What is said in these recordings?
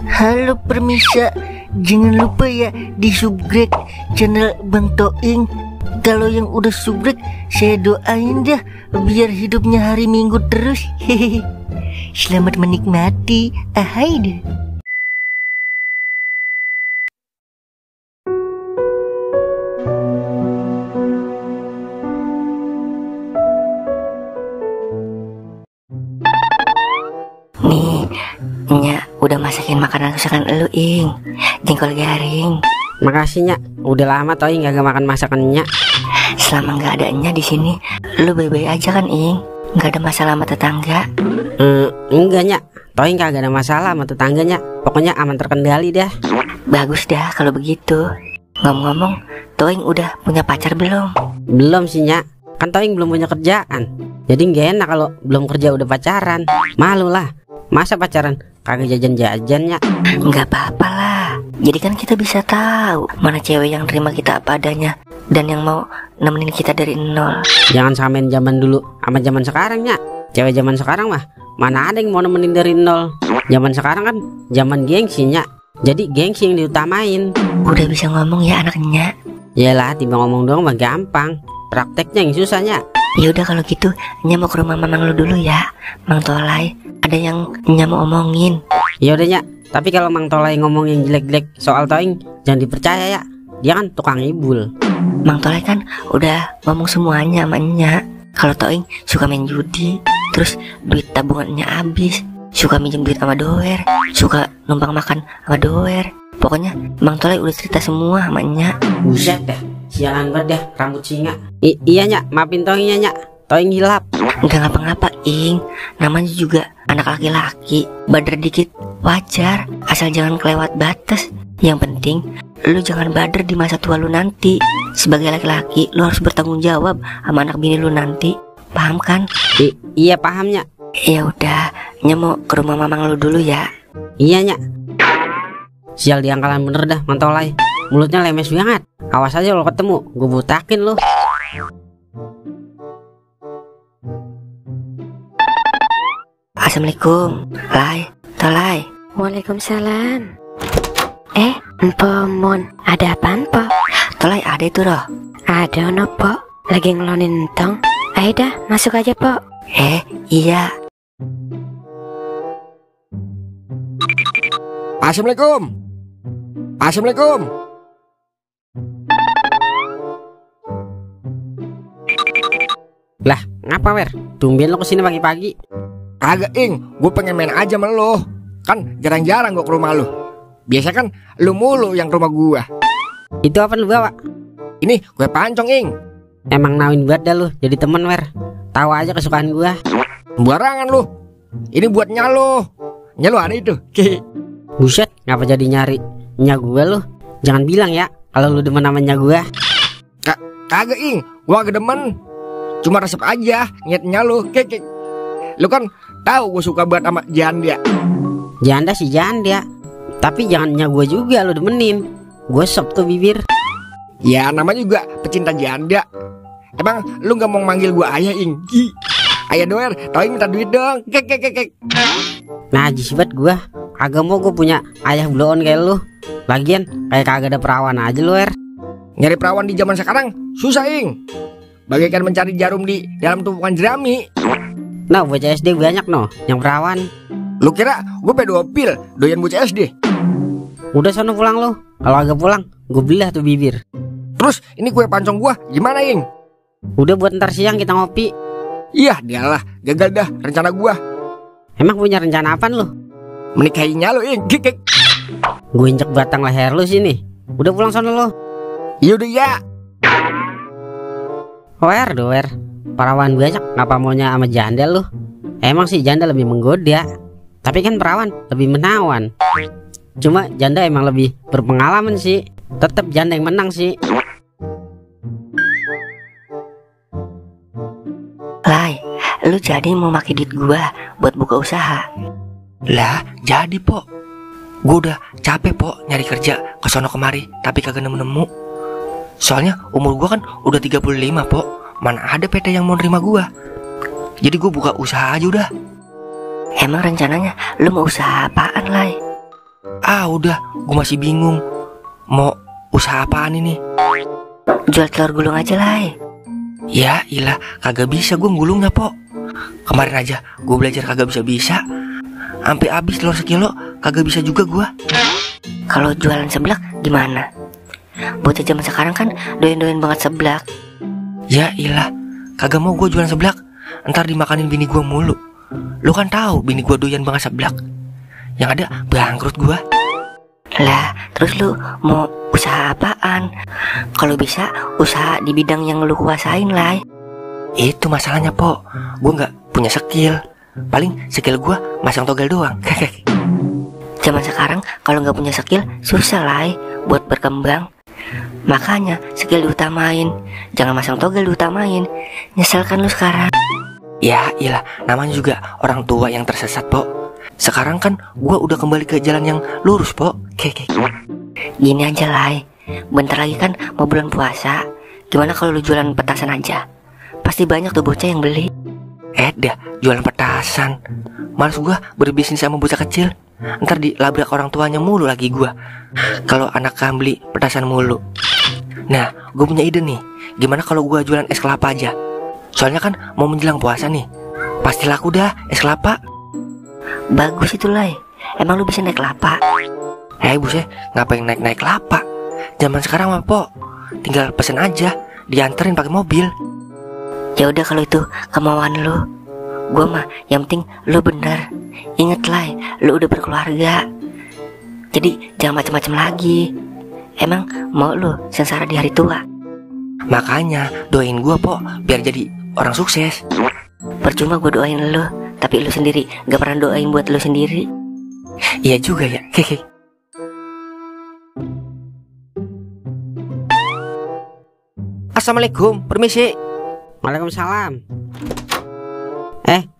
Halo permisa, jangan lupa ya di subscribe channel Bang Toing. Kalau yang udah subscribe, saya doain dah biar hidupnya hari Minggu terus. Hehehe. Selamat menikmati. Ahai deh. Nih, Nya udah masakin makanan kesukaan elu, Ing. Jengkol garing. Makasih, Nya. Udah lama Toing gak makan masakannya. Selama nggak ada Nya di sini, lu baik-baik aja kan, Ing? Nggak ada masalah sama tetangga? Enggak, Nya. Toing kagak ada masalah sama tetangganya. Pokoknya aman terkendali dah. Bagus dah kalau begitu. Ngomong-ngomong, Toing udah punya pacar belum? Belum sih, Nya. Kan Toing belum punya kerjaan. Jadi gak enak kalau belum kerja udah pacaran. Malu lah. Masa pacaran kagak jajan-jajan, Nya? Nggak apa-apa lah. Jadi kan kita bisa tahu mana cewek yang terima kita apa adanya dan yang mau nemenin kita dari nol. Jangan samain zaman dulu sama zaman sekarang, Nya. Cewek zaman sekarang mah mana ada yang mau nemenin dari nol. Zaman sekarang kan zaman gengsi, Nya. Jadi gengsi yang diutamain. Udah bisa ngomong ya anaknya. Yalah, tiba ngomong doang mah gampang. Prakteknya yang susah, Nya. Ya udah kalau gitu, Nya mau ke rumah mamang lu dulu ya, Mang Tolai. Ada yang Nya mau omongin. Ya udah, Nya. Tapi kalau Mang Tolai ngomong yang jelek-jelek soal Toing, jangan dipercaya ya. Dia kan tukang ibul. Mang Tolai kan udah ngomong semuanya sama Nya. Kalau Toing suka main judi, terus duit tabungannya habis, suka minjem duit sama doer, suka numpang makan sama doer. Pokoknya Mang Tolai udah cerita semua sama Nya. Buset dah, sialan banget dah rambut singa. Iya, Nya, maafin Toingnya, Nya. Toing hilap. Enggak ngapa-ngapa, Ing. Namanya juga anak laki-laki. Bader dikit wajar, asal jangan kelewat batas. Yang penting lu jangan bader di masa tua lu nanti. Sebagai laki-laki lu harus bertanggung jawab sama anak bini lu nanti. Paham kan? Iya, paham, Nya. Ya udah, Nya mau ke rumah mamang lu dulu ya. Iya, Nya. Sial diangkalan bener dah Mang Tolai. Mulutnya lemes banget. Awas aja lo ketemu, gue butakin lo. Assalamualaikum, Lai, Tolai. Waalaikumsalam. Mon, ada apaan, Po? Tolai ada itu roh. Ada no, Po. Lagi ngelonin tong. Ayo dah, masuk aja, Po. Iya. Assalamualaikum. Assalamualaikum. Lah, ngapa, Wer? Tumben lo kesini pagi-pagi. Kagak, Ing, gue pengen main aja sama lo. Kan jarang-jarang gue ke rumah lo. Biasa kan lu mulu yang ke rumah gue. Itu apa lu bawa? Ini kue pancong, Ing. Emang nawin banget dah lu jadi temen, Wer. Tahu aja kesukaan gue. Sembarangan lu. Ini buat nyalo. Nyalo ada itu. Buset, ngapa jadi nyari nya gue lu? Jangan bilang ya kalau lu demen namanya gue. Kagak, Ing, gue kagak demen. Cuma resep aja niatnya lu. Lu kan tahu gue suka banget sama janda. Janda sih janda, tapi jangan nya gue juga lu demenin. Gosok tuh bibir. Ya namanya juga pecinta janda. Emang lu gak mau manggil gue ayah, Ing? Ayah doer, Toing minta duit dong. Najis banget gue. Kagak mau gue punya ayah bloon kayak lu. Lagian kayak kagak ada perawan aja lu, Wer. Nyari perawan di zaman sekarang susah, Ing. Bagaikan mencari jarum di dalam tumpukan jerami. Nah, bocah SD banyak no yang perawan. Lu kira gue pedofil doyan bocah SD? Udah sono pulang lu. Kalau agak pulang gue belah tuh bibir. Terus ini kue pancong gua gimana, Ing? Udah buat ntar siang kita ngopi. Iya, dialah, gagal dah rencana gua. Emang punya rencana apaan lu? Menikahinya lu, Ing. Gue injek batang leher lu sini. Udah pulang sono lu. Yaudah ya. Wer. Perawan banyak, ngapa maunya sama janda lu? Emang sih janda lebih menggoda, tapi kan perawan lebih menawan. Cuma janda emang lebih berpengalaman sih. Tetap janda yang menang sih. Lai, lu jadi mau pakai duit gua buat buka usaha? Lah, jadi, Po. Gue udah capek, Po, nyari kerja kesono kemari, tapi kagak nemu-nemu. Soalnya umur gue kan udah 35, Po. Mana ada PT yang mau nerima gue. Jadi gue buka usaha aja udah. Emang rencananya lu mau usaha apaan, Lai? Ah udah, gue masih bingung mau usaha apaan ini. Jual telur gulung aja lah. Ya ilah, kagak bisa gue gulungnya po. Kemarin aja gue belajar kagak bisa. Sampai habis telur sekilo kagak bisa juga gue. Kalau jualan seblak gimana? Bocah zaman sekarang kan doyan-doyan banget seblak. Ya ilah, kagak mau gue jualan seblak, ntar dimakanin bini gue mulu. Lu kan tahu bini gue doyan banget seblak. Yang ada bangkrut gue. Lah, terus lu mau usaha apaan? Kalau bisa usaha di bidang yang lu kuasain lah. Itu masalahnya po, gue nggak punya skill. Paling skill gue masang togel doang. Zaman sekarang kalau nggak punya skill susah lah buat berkembang. Makanya skill diutamain, jangan masang togel diutamain. Nyesel kan lu sekarang? Ya ilah, namanya juga orang tua yang tersesat po. Sekarang kan gue udah kembali ke jalan yang lurus po. Gini aja lah, bentar lagi kan mau bulan puasa. Gimana kalau lu jualan petasan aja? Pasti banyak tuh bocah yang beli. Dah, jualan petasan. Males gue berbisnis sama bocah kecil. Ntar dilabrak orang tuanya mulu lagi gue. Kalau anak kan beli petasan mulu. Nah, gue punya ide nih. Gimana kalau gue jualan es kelapa aja? Soalnya kan mau menjelang puasa nih. Pasti laku dah es kelapa. Bagus itu lah. Emang lu bisa naik kelapa? Buset, ngapain naik kelapa? Zaman sekarang mah po, tinggal pesen aja, dianterin pakai mobil. Ya udah kalau itu kemauan lu. Gua mah yang penting lu bener. Ingat lah, lu udah berkeluarga. Jadi jangan macam-macam lagi. Emang mau lu sengsara di hari tua? Makanya doain gua po, biar jadi orang sukses. Percuma gua doain lu, tapi lu sendiri gak pernah doain buat lu sendiri. Iya juga ya. Assalamualaikum, permisi. Waalaikumsalam.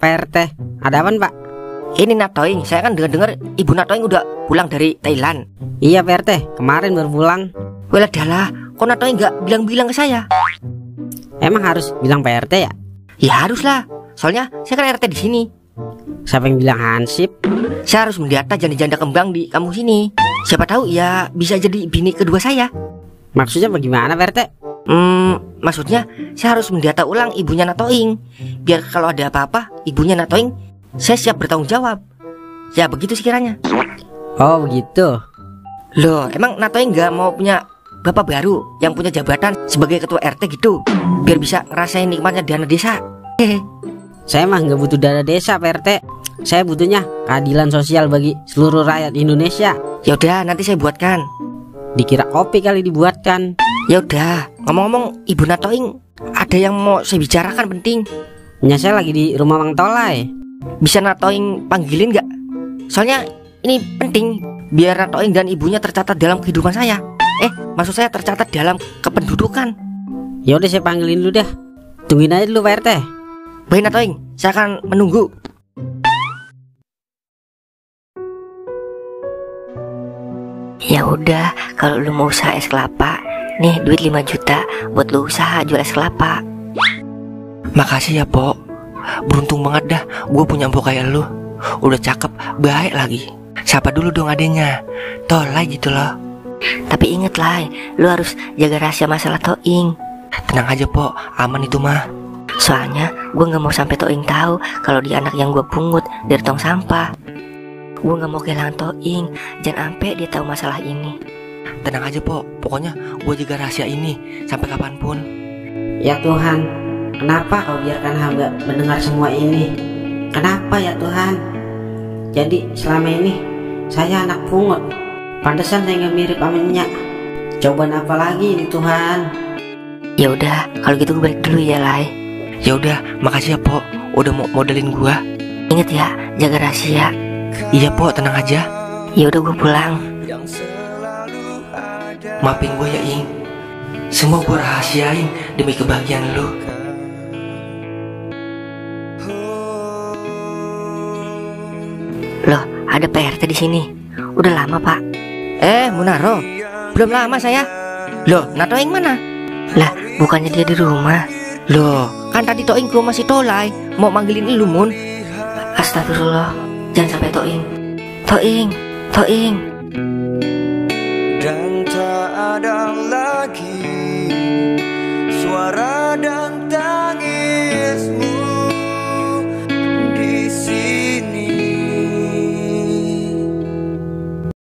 Pak RT, ada apa Pak? Ini Natoing, saya kan dengar Ibu Natoing udah pulang dari Thailand. Iya Pak RT, kemarin baru pulang. Walah dalah, kok Natoing nggak bilang-bilang ke saya? Emang harus bilang Pak RT ya? Ya haruslah, soalnya saya kan RT di sini. Siapa yang bilang hansip? Saya harus mendata janda-janda kembang di kampung sini. Siapa tahu ya bisa jadi bini kedua saya. Maksudnya bagaimana Pak RT? Maksudnya saya harus mendata ulang ibunya Natoing. Biar kalau ada apa-apa ibunya Natoing, saya siap bertanggung jawab. Ya begitu sekiranya. Oh begitu. Loh, emang Natoing nggak mau punya bapak baru yang punya jabatan sebagai ketua RT gitu, biar bisa ngerasain nikmatnya dana desa? Saya mah nggak butuh dana desa Pak RT. Saya butuhnya keadilan sosial bagi seluruh rakyat Indonesia. Yaudah, nanti saya buatkan. Dikira kopi kali dibuatkan. Ya udah, ngomong-ngomong Ibu Natoing, ada yang mau saya bicarakan penting. Ya saya lagi di rumah Mang Tolai. Bisa Natoing panggilin gak? Soalnya ini penting, biar Natoing dan ibunya tercatat dalam kehidupan saya. Maksud saya tercatat dalam kependudukan. Ya udah saya panggilin dulu dah. Tungguin aja dulu Pak RT. Baik Natoing, saya akan menunggu. Ya udah, kalau lu mau usaha es kelapa, nih duit 5 juta buat lu usaha jual es kelapa. Makasih ya po, beruntung banget dah gue punya empok kayak lu. Udah cakep, baik lagi. Siapa dulu dong adenya, Tolai gitu loh. Tapi inget lah, lu harus jaga rahasia masalah Toing. Tenang aja po, aman itu mah. Soalnya gue gak mau sampai Toing tahu kalau dia anak yang gue pungut dari tong sampah. Gue gak mau kehilangan Toing, jangan sampai dia tahu masalah ini. Tenang aja po, pokoknya gue jaga rahasia ini sampai kapanpun. Ya Tuhan, kenapa kau biarkan hamba mendengar semua ini? Kenapa ya Tuhan? Jadi selama ini saya anak pungut. Pantesan saya gak mirip aminnya. Cobaan apa lagi ini Tuhan? Ya udah, kalau gitu gue balik dulu ya Lai. Ya udah, makasih ya po, udah mau modalin gue. Ingat ya, jaga rahasia. Iya po, tenang aja. Ya udah gue pulang. Maafin gue ya Ing, semua gue rahasiain demi kebahagiaan lu. Loh, ada Pak RT di sini. Udah lama Pak. Munaro, belum lama saya. Loh, Natoing mana? Lah, bukannya dia di rumah? Loh, kan tadi Toing ke rumah si Tolai, mau manggilin lu Mun. Astagfirullah, jangan sampai Toing. Toing, Toing. marah.